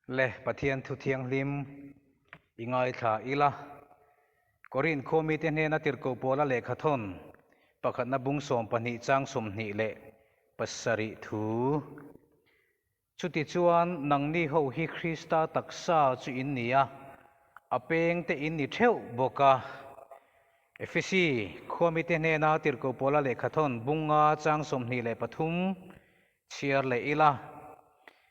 Le Pathian thu thianghlim i ngaithla ila. Korinth khua mite hnena tirhkoh pawla lehkha thawn pakhatna bung 12 chang 27 thu. Chutichuan nangni ho hi Krista taksa chu in ni a, a peng te in ni theuh bawk a. Efesi khua mite hnena tirhkoh pawla lehkha thawn bunga chang 23 Chhiar leh ila,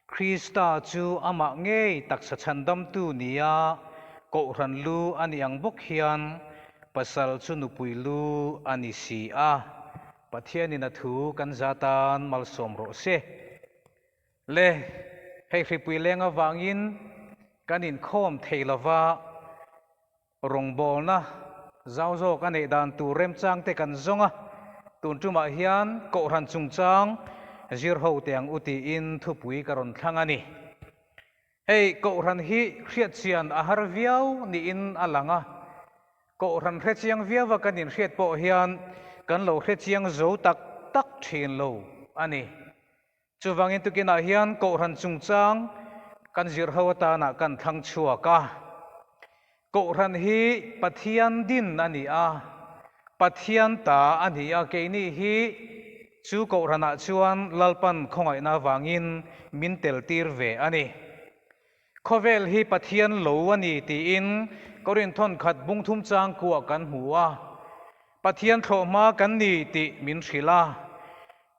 Krista chu amah ngei taksa chhandamtu nia Kohhran lu a ni ang bawk hian pasal chu nupui lu a ni si a, Pathianin a thu kan za tan malsawm rawh se. Le, hei hripui leng avangin kan inkhawm thei lova, Rawngbawlna zau zawk a neih dan tur remchang te kan zawng a, tun tumah hian Kohhran chungchang zir ho teh ang u tiin thupui ka rawn thlang a ni. Hei Kohhran hi hriatchian a har viau niin a lang a, Kohhran hrechiang viau a kan inhriat pawh hian kan lo hrechiang zo tak tak thin lo a ni. Chuvangin tukinah hian Kohhran chungchang kan zir ho atana kan thlang chhuak a. Kohhran hi Pathian din a ni a, Pathian ta a ni a, keini hi chu Kohhranah chuan Lalpan khawngaihna avangin min tel tir ve a ni. Khawvel hi Pathian lo a ni tiin Korinth thawnkhat bung thum chang kuah kan hmu a, Pathian thlawhhma kan ni tih min hrilh a.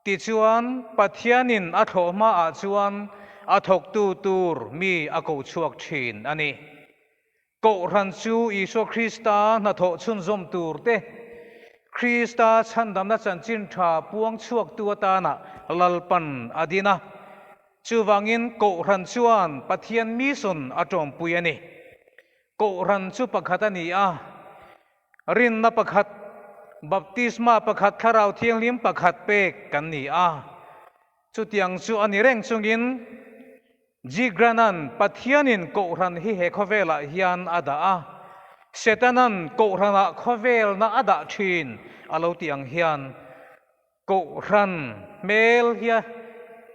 Tichuan, Pathianin a thlawh hmaah chuan a thawktu tur mi a ko chhuak thin a ni. Kohhran chu Isua Krista hnathawh chhunzawm tur te, Krista chhandamna chanchin tha puang chhuaktu atana Lalpan a din a. Chuvangin Kohhran chuan Pathian mission a tawmpui a ni. Kohhran chu pakhat a ni a. Rinna pakhat, baptisma pakhat, Thlarau Thianghlim pakhat pek kan ni a. Chutiang chu a ni reng chungin G. Granan Pathianin Kohhran hi he khawvelah hian a dah a, Setanan Kohhranah khawvelna a dah thin a lo tih ang hian Kohhran hmel hia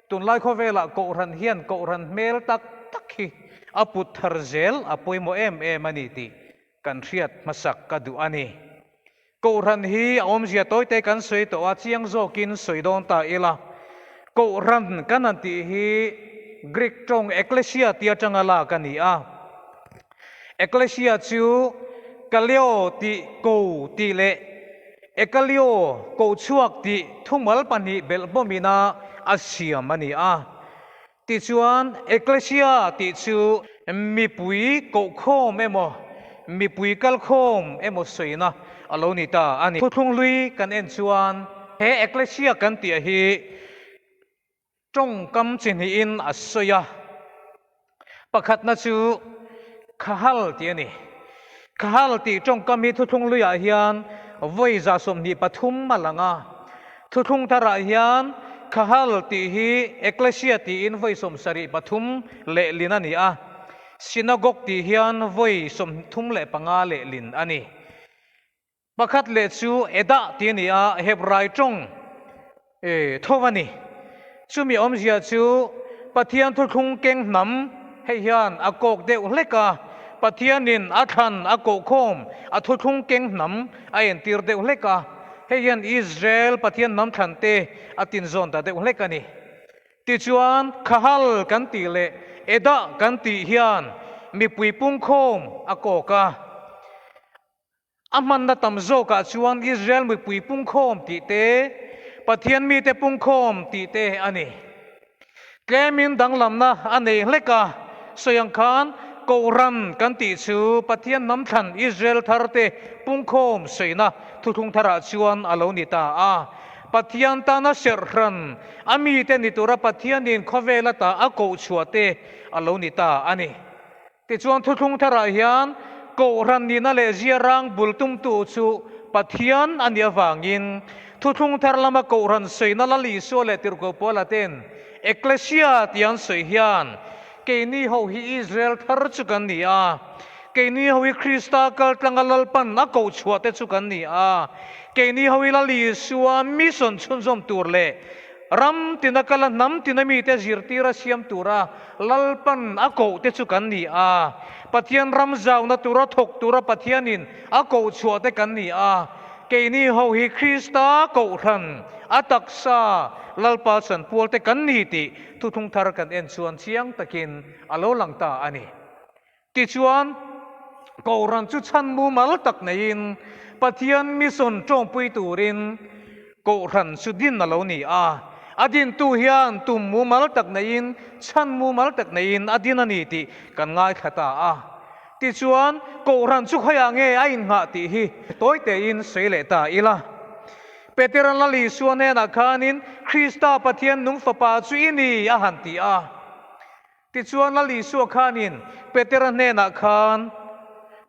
tunlai khawvelah Kohhran hian Kohhran hmel tak tak hi a put thar zel a pawimawh em em a ni tih kan hriat hmasak ka duh a ni. Kohhran hi a awmzia tawite kan sawi tawh a, chiang zawkin sawi dawn ta ila. Kohhran kan han tih hi Greek tawng ekklesia tih atanga lak a ni a. Ekklesia chu kaleo tih ko tih leh ekaleo ko chhuak tih thumal pahnih belh bawmina a siam a ni a. Tichuan, Ekklesia tih chu mipui kohkhawm emaw, mipui kalkhawm emaw sawina a lo ni ta a ni. Thuthlung hlui kan en chuan he Ekklesia kan tih hi tawngkam chi hnihin a sawi a. Pakhatna chu Khahal tih a ni. Khahal tih tawngkam hi thuthlung hluiah hian vawi 23 a lang a. Thuthlung tharah hian Khahal tih hi Ekklesia tiin vawi 73 lehlin a ni a, Synagog tih hian vawi 35 lehlin a ni. Pakhat leh chu Edah tih a ni a, Hebrai tawng tho a ni. Chumi awmzia chu Pathian thuthlung keng hnam hei hian a kawk deuh hlek a, Pathianin a thlan a kohkhawm a thuthlung keng hnam a entir deuh hlek a, hei hian Israel Pathian hnam thlan te a tinzawn ta deuh hlek a ni. Tichuan, Khahal kan tih leh Edah kan tih hian mipui pungkhawm a kawk a. A hmanna tam zawkah chuan Israel mipui pungkhawm tih te, Pathian mite pungkhawm tih te a ni. Tlemin danglamna a nei hlek a, sawi ang khan Kohhran kan tih chu Pathian hnam thlan Israel tharte pungkhawm sawina thuthlung tharah chuan a lo ni ta a. Pathian tana serhhran a mite ni tura Pathianin khawvel ata a kohchhuah te a lo ni ta a ni. Tichuan thuthlung tharah hian Kohhran nihna leh ziarang bul tumtu chu Pathian a nih avangin thuthlung thar lama Kohhran sawina Lal Isua leh Tirhkoh Paula ten Ekklesia tih an sawi hian keini ho hi Israel thar chu kan ni a, keini ho hi Krista kaltlanga Lalpan a kohchhuah te chu kan ni a, keini ho hi Lal Isua mission chhunzawm tur leh. Ram tina kala hnam tina mite zirtira siam tura Lalpan a koh te chu kan ni a. Pathian ram zauna tura thawk tura Pathianin a koh chhuah te kan ni a. Keini ho hi Krista kohhran a taksa Lalpa chanpual te kan ni tih thuthlung thar kan en chuan chiang takin a lo lang ta a ni. Tichuan, Kohhran chu chhan mumal tak neiin Pathian mission tawngpui turin Kohhran chu din a lo ni a. A dintu hian tum mumal tak neiin chhan mumal tak neiin a din a ni tih kan ngaithla ta a. Tichuan, Kohhran chu khawiah nge a innghah tih hi tawi tein sawi leh ta ila. Petera'n Lal Isua hnenah khanin, Krista Pathian nung fapa chu i ni a han ti a. Tichuan Lal Isua khanin Petera hnenah khan,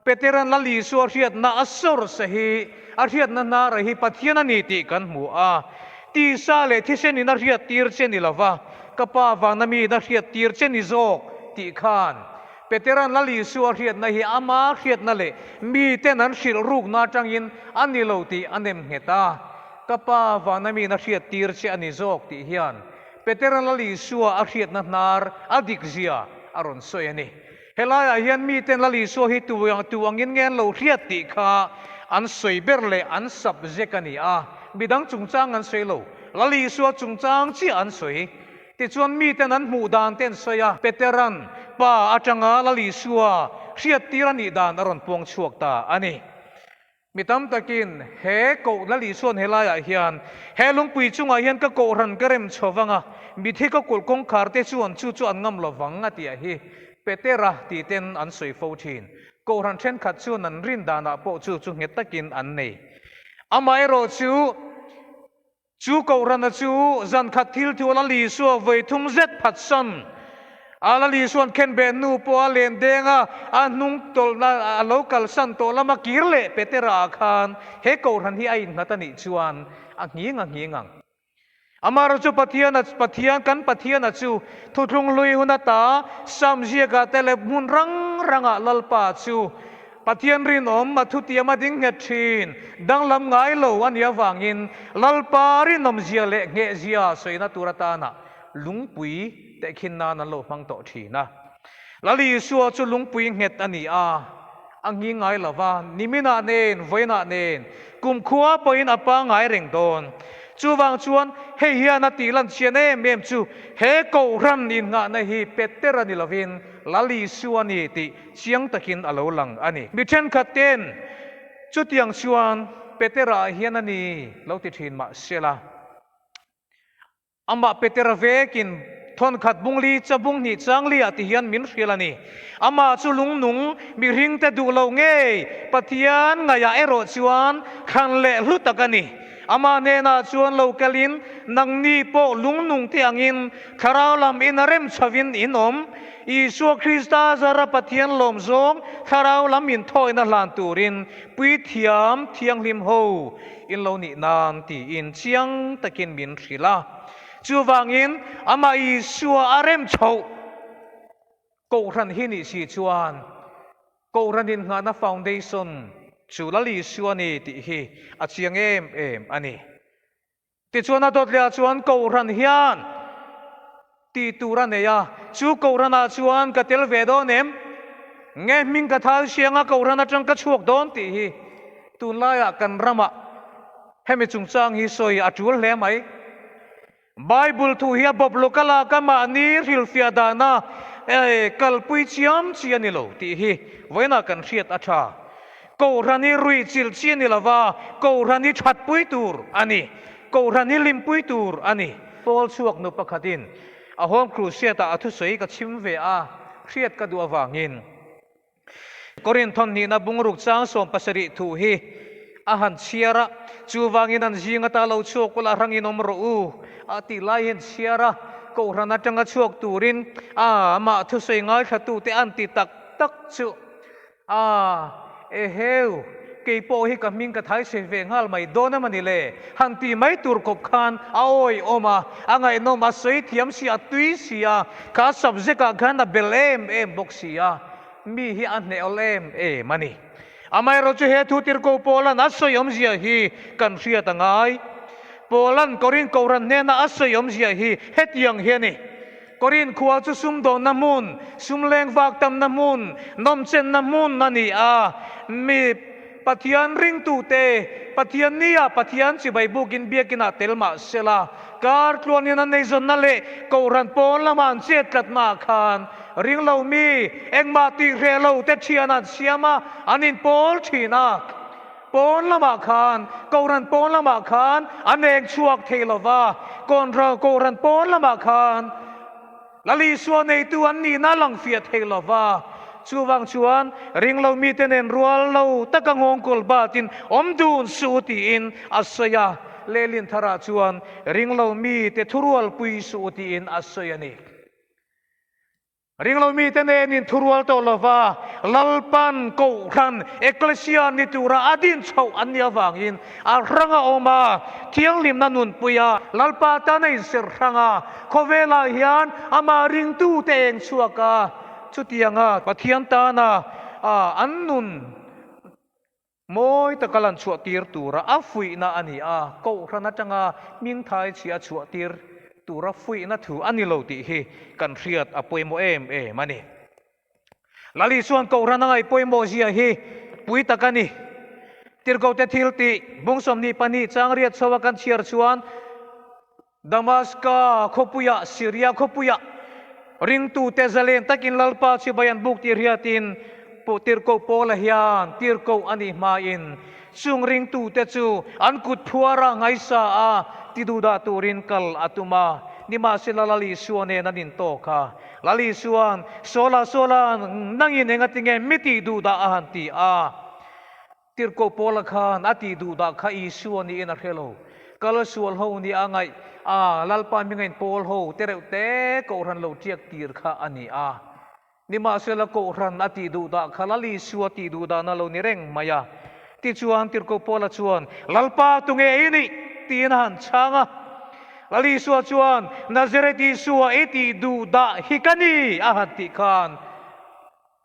Petera'n Lal Isua hriatna a source hi, a hriatna hnara hi Pathian a ni tih kan hmu a. Tisa leh thisenin a hriattir che ni lova, ka Pa vana miin a hriattir che ni zawk tih khan Petera'n Lal Isua hriatna hi ama hriatna leh miten an hrilh rukna atangin a ni lo tih a nem nghet a. Ka Pa vana miin a hriattir che a ni zawk tih hian Petera Lal Isua a hriatna hnar a dik zia a rawn sawi a ni. Helaiah hian miten Lal Isua hi tu tu angin nge an lo hriat tih kha an sawi ber leh an sap zek a ni a, midang chungchang an sawi lo, Lal Isua chungchang chiah an sawi. Tichuan miten an hmuh dan te an sawi a, Petera'n Pa atanga Lal Isua hriattir a nih dan a rawn puang chhuak ta a ni. Mi tam takin he koh Lal Isua'n helaiah hian, He lungpui chungah hian ka kohhran ka rem chho vang a, mithi ka kulh kawngkhar te chuan chu chu an ngam lo vang a tih hi Petera tih ten an sawi fo thin. Kohhran thenkhat chuan an rin danah pawh chu chu nghet takin an nei. Amaherawh chu Chu Kohhrana chu zan khat thil thu Lal Isua vawi thum zet phatsan a, Lal Isua'n khenbeh hnu pawh a len deng a, a hnung tawlhna a lo kalsan tawh lama kir leh Petera ah khan he Kohhran hi a innghat a nih chuan a nghing a nghing ang. Amaherawhchu chu Pathian a Pathian kan Pathiana chu thuthlung hlui hun ata Sam ziakah te leh hmun rang rangah Lalpa chu Pathian rinawm a thutiam a ding nghet thin, danglam ngai lo a nih avangin Lalpa rinawmzia leh nghehzia sawina tur atana lungpui tehkhin nan an lo hmang tawh thin a. Lal Isua chu lungpui nghet a ni a, a nghing ngai lo va, niminah nen, vawiinah nen, kumkhua pawhin a pangngai reng dawn. Chuvang chuan hei hian a tih lan chian em em chu he Kohhran innghahna hi Petera ni lovin Lal Isua a ni tih Chiang takin a lo lang a ni. Mi thenkhat ten chutiang chuan Petera ah hian a ni lo ti thin mah sela, amah Petera vekin thawnkhat bungli chabung hnih changli ah ti hian min hrilh a ni. Amah chu lungnung mihringte duh lo ngei Pathian ngaihah erawh chuan thlan leh hlu tak a ni. Amah hnenah chuan lo kalin nangni pawh lungnung te angin thlarau lam in a rem chhovin in awm. Isua Krista zara Pathian lawm zawng thlarau lam in thawina hlan turin puithiam thianghlim ho in lo nih nan tiin chiang takin min hrilh a. Chuvangin amah Isua a rem chhoh Kohhran hi nih si chuan Kohhran inngahna foundation chu Lal Isua a ni tih hi a chiang em em a ni. Tichuan a dawt lehah chuan Kohhran hian tih tur a nei a, chu Kohhranah chuan ka tel ve dawn em? Nge hming ka thal siang a Kohhran atang ka chhuak dawn tih hi tunlaiah kan ramah hemi chungchang hi sawi a tul hle mai. Bible thu hi a bawp lo ka lak a mahni hrilhfiah dana kalpui chiam chi a ni lo tih hi vawiinah kan hriat a tha. Kohhran hi ruih chilh chi a ni lo va, Kohhran hi thatpui tur a ni. Kohhran hi hlimpui tur a ni. Paul chhuak nu pakhatin a home crusade-ah a thusawi ka chhim ve a, hriat ka duh avangin. Korinth thawmhnihna bungruk chang 70 thu hi a han chhiar a, chuvangin an zing ata lo chhuak ula hrangin awm rawh u a tih lai hian chhiar a, Kohhran atanga chhuak turin a amah thusawi ngaithlatute an ti tak tak chu a eheu kei pawh hi ka hming ka thai chhe ve nghal mai dawn em a ni le han ti mai tur kawp khan a awihawm a, a ngaihnawm a sawi thiam si a tui si a, kha subject ah khan a bel em em bawk si a. Mi hi a hneh awl em em a ni. Amaherawhchu he thu tirhkoh Paula'n a sawi awmzia hi kan hriat a ngai. Paula'n Korin Kohhran hnena a sawi awmzia hi hetiang hi a ni, Korin khua chu sumdawnna hmun, sumleng vak tamna hmun, nawmchenna hmun a ni a. Mi Pathian ringtute Pathian nia Pathian chibai bukin biakinah tel mah sela, kar tluanin an eizawnna leh Kohhran pawn lama an chet tlatnaah khan ringlo mi engmah tih hreh lo te thian an siam a, an inpawl thin a. Pawn lamah khan, Kohhran pawn lamah khan an eng chhuak thei lo va, Kohhran pawn lamah khan Lal Isua neitu an nihna a lang fiah thei lo va. Chuvang chuan ringlo mite nen rual lo taka nghawngkawl batin awm dun suh u tiin a sawi a, Lehlin tharah chuan ringlo mite thurualpui suh u tiin a sawi a ni. Ringlo mite nenin thurual tawh lova Lalpan Kohhran, Ekklesia, ni tura a din chhoh an nih avangin a hrang a awm a, thianghlimna nunpui a, Lalpa tan a inserh hrang a, khawvelah hian amah ringtute eng chhuak a, chutianga Pathian tana an nun mawi taka lan chhuah tir tura a fuihna a ni a, Kohhran atanga hming thai chhia a chhuah tir tura fuihna thu a ni lo tih hi kan hriat a pawimawh em em a ni. Lal Isuan Kohhran a ngaih pawimawh zia hi pui tak a ni. Tirhkohte thil tih bung 22 chang riat chho a kan chhiar chuan Damaska khawpuiah, Syria khawpuiah ringtute zalen takin Lalpa chibai an buk tih hriatin Tirhkoh Paula hian tirhkoh a nih hmain chung ringtute chu an kut phuara ngaisa a tiduhdah turin kal a tum a. Nimahsela Lal Isua nen an intawk a. Lal Isua'n, Sawla, Sawla, nangin engatinge mi tihduhdah a han ti a? Tirhkoh Paula khan a tih duh dah kha Isua niin a hre lo. Kal sual ho nia a ngaih a, Lalpa hminga in pawl ho te reuh te Kohhran lo tiak tir kha a ni a. Nimahsela Kohhran a tih duh dah kha Lal Isua tih duh dahna lo ni reng mai a. Tichuan Tirhkoh Paula chuan, Lalpa tunge i nih? tiin a han chhang a. Lal Isua chuan, Nazareth Isua i tih duh dah hi ka ni a han tih khan,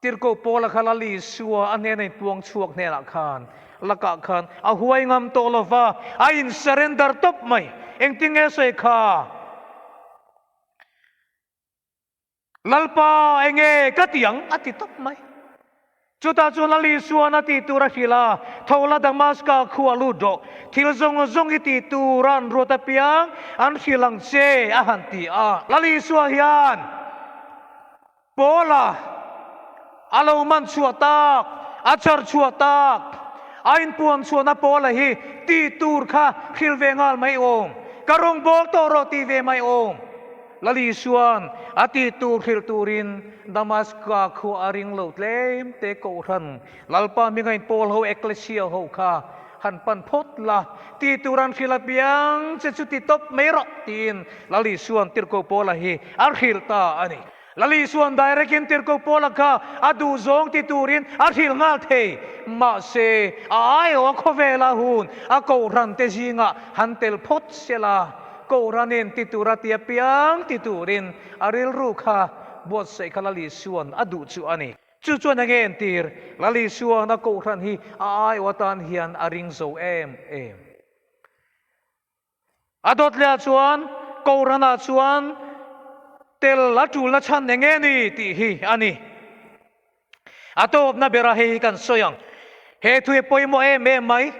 Tirhkoh Paula kha Lal Isua a hnena inpuang chhuak hnenah khan lakah khan a huai ngam tawh lo va, a in surrender tawp mai. Engtin nge sawi kha? Lalpa enge ka ti ang? a ti tawp mai. Chutah chuan Lal Isua'n a tih tur a hrilh a, Tho la Damaska khua lut rawh, thil zawng zawng i tih tur a an ruat apiang an hrilh ang che a han ti a. Lal Isua hian Paula a lo man chhuah tak, a char chhuah tak, a inpuan chhuahna Paula hi tih tur kha hrilh ve nghal mai awm, ka rawngbâwl tawh rawh tih ve mai awm. Lal Isua'n a tih tur hrilh turin Damaska khua a ring lo tlem te Kohhran Lalpa hminga inpawl ho Ekklesia ho kha han pan phawt la, tih tur an hrilh apiang che chu ti tawp mai rawh tiin Lal Isua'n Tirhkoh Paula hi a hrilh ta a ni. Lal Isua'n direct in Tirhkoh Paula kha a duh zawng ti turin a hrilh nghal thei. Mahse, a aiawh a khawvela hun a Kohhran te zingah han tel phawt sela, Kohhranin ti tura ti apiang ti turin a rilru kha buatsaih kha Lal Isua'n a duh chu a ni. Chu chuan enge entir? Lal Isua'n a Kohhran hi a aiawh atan hian a ring zo em em. A dawt leh ah chuan Kohhranah chuan tel a tulna chhan eng nge ni tih hi a ni. A tawpna bera hei hi kan sawi ang. He thu hi pawimawh em em mai.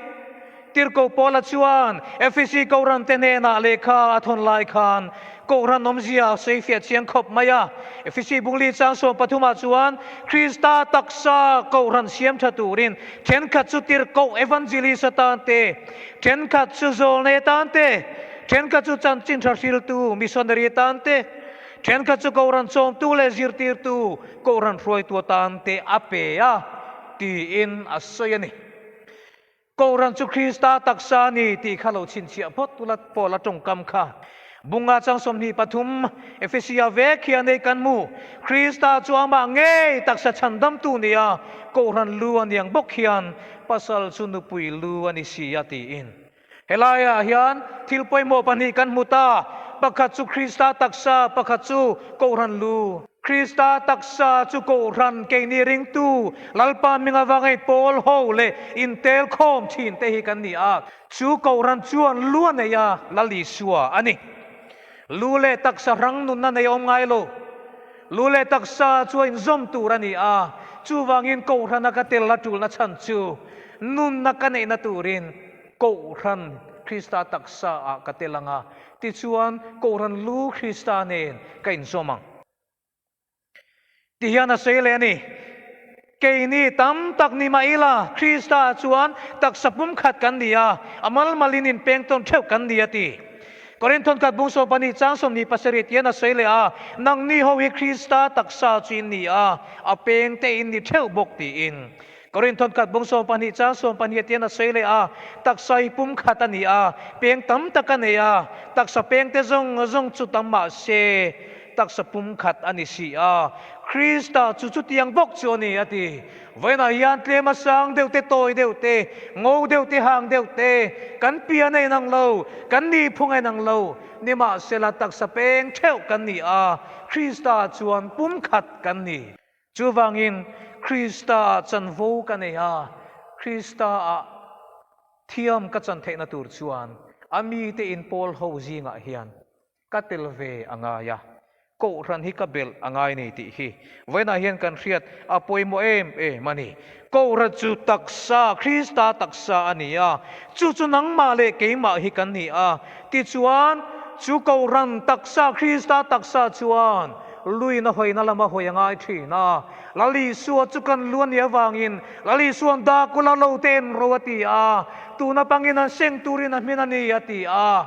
Tirhkoh Paula chuan Efesi Kohhran te hnenah lehkha a thawn lai khan Kohhran awmzia a sawi fiah chiang khawp mai a. Efesi Bungli chang 13 ah chuan Krista taksa Kohhran siam tha turin thenkhat chu tirhkoh evangelist atan te, Thenkhat chu zawlnei atan te, thenkhat chu chanchin tha hriltu, missionary atan te, thenkhat chu Kohhran chawmtu leh zirtirtu, Kohhran hruaitu atan te a pe a, tiin a sawi a ni. Kohhran chu Krista taksa a ni tih kha lo chhinchhiah phawt ula Paula tawngkam kha. Bunga chang 23, Efesia vek hian ei kan hmu. Krista chu amah ngei taksa chhandamtu nia Kohhran lu a niang bawk hian pasal chu nupui lu a ni si a tiin. Helaiah hian thil pawimawh pahnih kan hmu ta, pakhat chu Krista taksa, pakhat chu Kohhran lu. Krista taksa chu Kohhran keini ringtu Lalpa hming avanga i pawl ho leh intel khawm thin te hi kan ni a. Chu Kohhran chuan lu a nei a, Lal Isua a ni. Lu leh taksa hrang nunna nei a awm ngai lo. Lu leh taksa chu a inzawm tur a ni a, chuvangin Kohhrana ka tel a tulna chhan chu nunna ka neihna turin Kohhran Krista taksa ah ka tel ang a, tichuan Kohhran lu Krista nen ka inzawm ang. Tihian a sawi leh a ni, Keini tam tak ni mah ila, Krista ah chuan taksa pumkhat kan ni a, a malmalin inpeng tawn theuh kan ni a ti. Korinthon khat bung 12 chang 27 tihian a sawi leh a, Nangni ho hi Krista taksa chu in ni a, a peng te in ni theuh bawk tiin. Korinthon khat bung 12 chang 12 tihian a sawi leh a, Taksa hi pumkhat a ni a, peng tam tak a nei a, taksa pengte zawng zawng chu tam mah se, taksa pumkhat a ni si a, Krista chu chutiang bawk chu a ni, a ti. Vawiinah hian tlem a sang deuh te, tawi deuh te, ngo deuh te, hang deuh te, kan pian a inang lo, kan nihphung a inang lo, nimahsela taksa peng theuh kan ni a, Krista chuan pumkhat kan ni. Chuvangin Krista-ah chanvo ka nei a, Krista-ah thiam ka chan theihna tur chuan a mite inpawl ho zingah hian ka tel ve a ngai a, Kohhran hi ka belh a ngai nei tih hi vawiinah hian kan hriat a pawimawh em em a ni. Kohhran chu taksa, Krista taksa a ni a, chu chu nangmah leh keimah hi kan ni a. Tichuan, chu Kohhran taksa, Krista taksa chuan luin a hawina lama hawi a ngai thin a. Lal Isua chu kan lu a nih avangin Lal Isua'n Dakula lo te en ro a ti a, tuna pangin an seng turin a hmin a ni a ti a.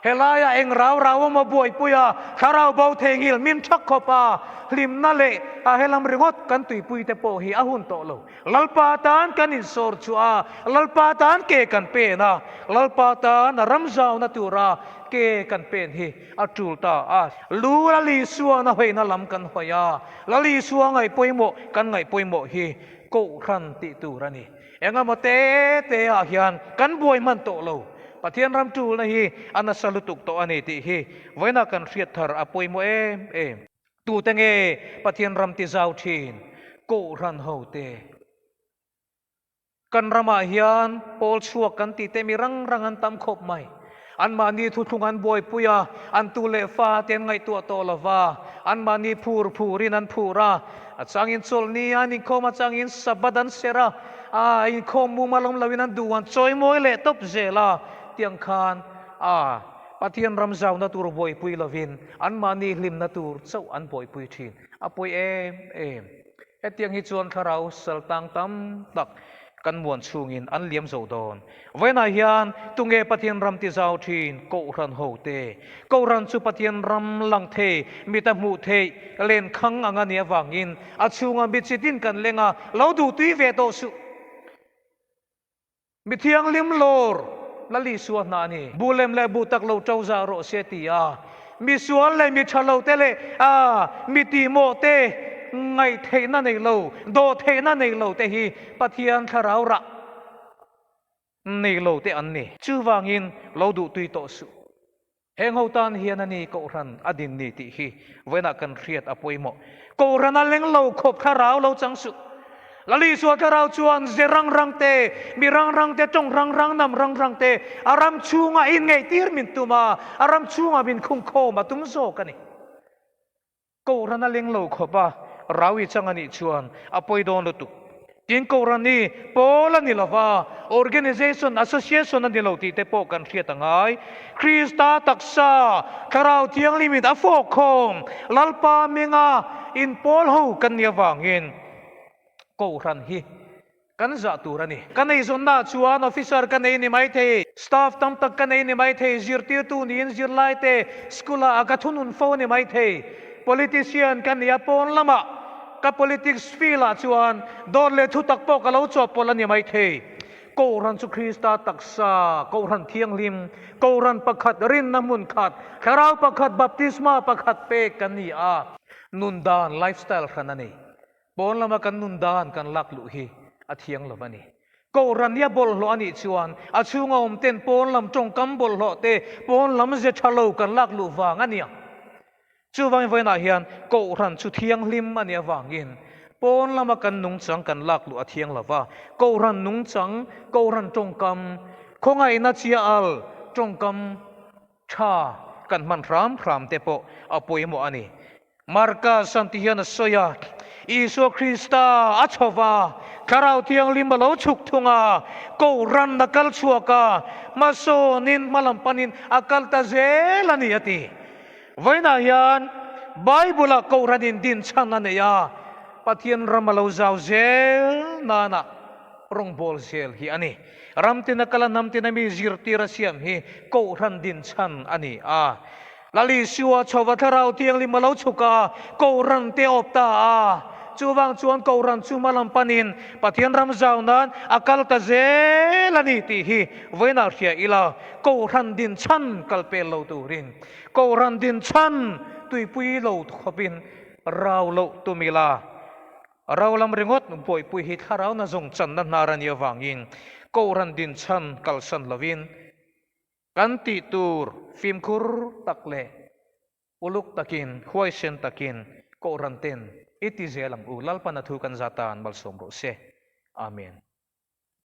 Helaiah eng rau rau a maw buaipui a, thlarau bo theihnghilh min thak khawp a, hlimna leh a helam ringawt kan tuipui te pawh hi a hun tawh lo. Lalpa tan kan insawr chhuah a, Lalpa tan ke kan pen a, Lalpa tan a ram zauna tura ke kan pen hi a tul ta a. Lu Lalisua na hawina lam kan hawi a, Lalisua ngaih pawimawh kan ngaih pawimawh hi Kohhran tih tur a ni. Engemaw te te ah hian kan buai hman tawh lo. Pathian ram tulna hi a nasa lutuk tawh a ni tih hi vawiinah kan hriat thar a pawimawh em em. Tute nge Pathian ram ti zau thin? Kohhran ho te. Kan ramah hian pawl chhuak kan tih te mi rang rang an tam khawp mai. Anmahni thuthlung an buaipui a, an tu leh fa te an ngaihtuah tawh lo va, anmahni phur phurin an phur a, a changin chawlhni a an inkhawm, a changin Sabbath an serh a, a inkhawm mumal awm loin an duh an chawimawi leh tawp zel a, tiang khan a Pathian ram zauna tur buaipui lovin anmahni hlimna tur chauh an buaipui thin. A pawi em em. Hetiang hi chuan thlarau saltang tam tak kan muan chhungin an liam zo dawn. Vawiinah hian tunge Pathian ram ti zau thin Kohhran ho te? Kohhran chu Pathian ram lang thei, mit a hmuh theih, len khang ang a nih avangin a chhunga mi chi tin kan leng a, lo duhtui ve tawh suh. Mi thianghlim lawr Lal Isua hna a ni. Bu lem leh bu tak lo to zah rawh se ti a, mi sual leh mi tha lo te leh a mi tihmawh te ngaihtheihna nei lo, dawhtheihna nei lo te hi Pathian thlarau rah nei lo te an ni. Chuvangin lo duhtui tawh suh. Heng ho tan hian a ni Kohhran a din ni tih hi vawiinah kan hriat a pawimawh. Kohhran a leng lo khawp thlarau lo chang suh. Lal Isua thlarau chuan ze rang rang te, mi rang rang te, tawng rang rang, nam rang rang te a ram chhungah inngeihtir min tum a, a ram chhungah min khungkhawm a tum zawk a ni. Kohhran a leng lo khawp a, rau i chang a nih chuan a pawi dawn lutuk. Tin, Kohhran hi pawl a ni lo va, organization, association a ni lo tih te pawh kan hriat a ngai. Krista taksa, Thlarau Thianghlimin a fawk khawm, Lalpa hminga inpawl ho kan nih avangin Kohhran hi Kan zah tur a ni. Ka neizawnnaah chuan officer ka nei ni maithei, staff tam tak ka nei ni maithei, zirtirtu niin zirlaite school-ah a ka thunun fo ni maithei. Politician ka nia pawn lamah ka politics field-ah chuan dawt leh thutak pawh ka lo chawhpawlh a ni maithei. Kohhran chu Krista taksa, Kohhran thianghlim, Kohhran pakhat, rinna hmun khat, thlarau pakhat, baptisma pakhat pek kan ni a. Nun dan, lifestyle, hran a ni. Pawn lama kan nun dan kan lak luh hi a thiang lo a ni. Kohhran hi a bawlhhlawh a nih chuan a chhunga awm ten pawn lam tawngkam bawlhhlawh te, pawn lam ze tha lo kan lak luh vang a nia. Chuvangin vawiinah hian Kohhran chu thianghlim a nih avangin pawn lama kan nungchang kan lak luh a thiang lo va, Kohhran nungchang, Kohhran tawngkam, khawngaihna chia al tawngkam tha kan hman hram hram te pawh a pawimawh a ni. Marcus an ti hian a sawi a, Isua Krista a chho va, Thlarau Thianghlim a lo chhuk thung a, Kohhran a kal chhuak a, hmasawnin hmalam panin a kal ta zel a ni a ti. Vawiinah hian Bible-ah Kohhranin din chhan a nei a, Pathian ram a lo zau zel nana rawngbâwl zel hi a ni. Ram tina kal a hnam tina mi zirtir a siam hi Kohhran din chhan a ni a. Lal Isua chhova Thlarau Thianghlim a lo chhuk a, Kohhran te awp ta a. Chuvang chuan Kohhran chu hmalam panin Pathian ram zau nan a kal ta zel a ni tih hi vawiinah hria ila, Kohhran din chhan kal pel lo turin Kohhran din chhan tuipui lo khawpin rau loh tum ila, rau lam ringawt buaipui hi thlarau na zawng channa hnar a nih avangin Kohhran din chhan kalsan lovin kan tih tur fimkhur tak leh uluk takin, huaisen takin Kohhran ten i ti zel ang u. Lalpan a thu kan zat tan malsawm rawh se. Amen.